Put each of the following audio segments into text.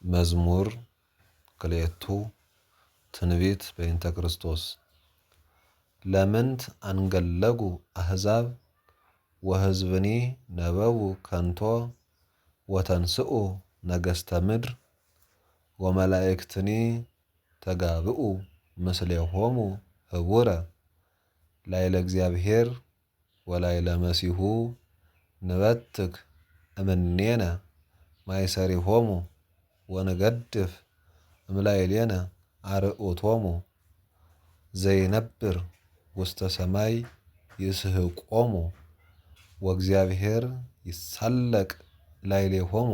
መዝሙር ክልኤቱ ትንቢት በእንተ ክርስቶስ። ለምንት አንገለጉ አሕዛብ ወሕዝብኒ ነበቡ ከንቶ ወተንስኡ ነገሥተ ምድር ወመላእክትኒ ተጋብኡ ምስሌሆሙ ህቡረ ላዕለ እግዚአብሔር ወላዕለ መሲሑ ንበትክ እምኔነ ማእሰሪሆሙ ወንገድፍ እምላዕሌነ አርዑቶሙ። ዘይነብር ውስተ ሰማይ ይስሕቆሙ ወእግዚአብሔር ይሳለቅ ላዕሌሆሙ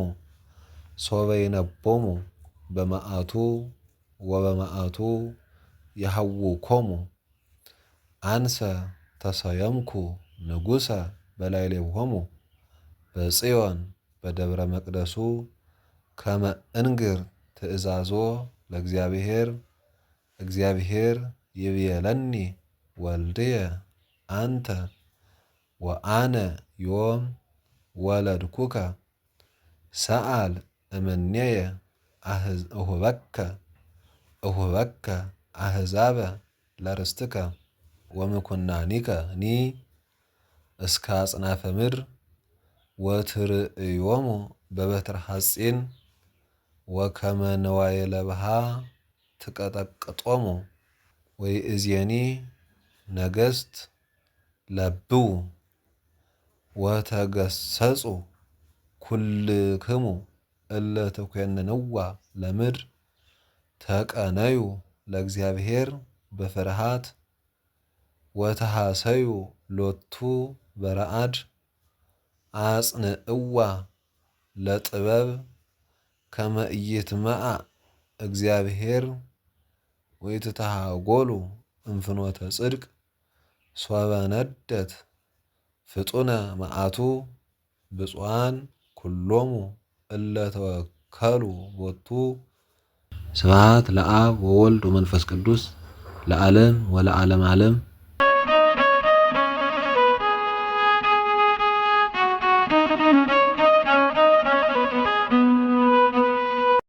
ሶበ ይነቦሙ በመዓቱ ወበመዓቱ የሐውኮሙ። አንሰ ተሰየምኩ ንጉሠ በላዕሌሆሙ በጽዮን በደብረ መቅደሱ ከመ እንግር ትእዛዞ ለእግዚአብሔር። እግዚአብሔር ይብየለኒ ወልድየ አንተ ወአነ ዮም ወለድኩከ። ሰአል እምኔየ እሁበከ አሕዛበ ለርስትከ ወምኩናኒከ ኒ እስከ አጽናፈ ምድር። ወትርእዮሙ በበትረ ሐጺን ወከመ ንዋየ ለብሃ ትቀጠቅጦሙ። ወይእዜኒ ነገሥት ለብዉ ወተገሰጹ ኩልክሙ እለ ትኮንንዋ ለምድር። ተቀነዩ ለእግዚአብሔር በፍርሃት ወተሐሰዩ ሎቱ በረአድ። አጽንዕዋ ለጥበብ ከመ ኢይትመዓ እግዚአብሔር ወኢትተሃጎሉ እምፍኖተ ጽድቅ። ሶበ ነደት ፍጡነ መዓቱ። ብፁዓን ኩሎሙ እለ ተወከሉ ቦቱ። ስብሐት ለአብ ወወልድ ወመንፈስ ቅዱስ ለዓለም ወለዓለም ዓለም።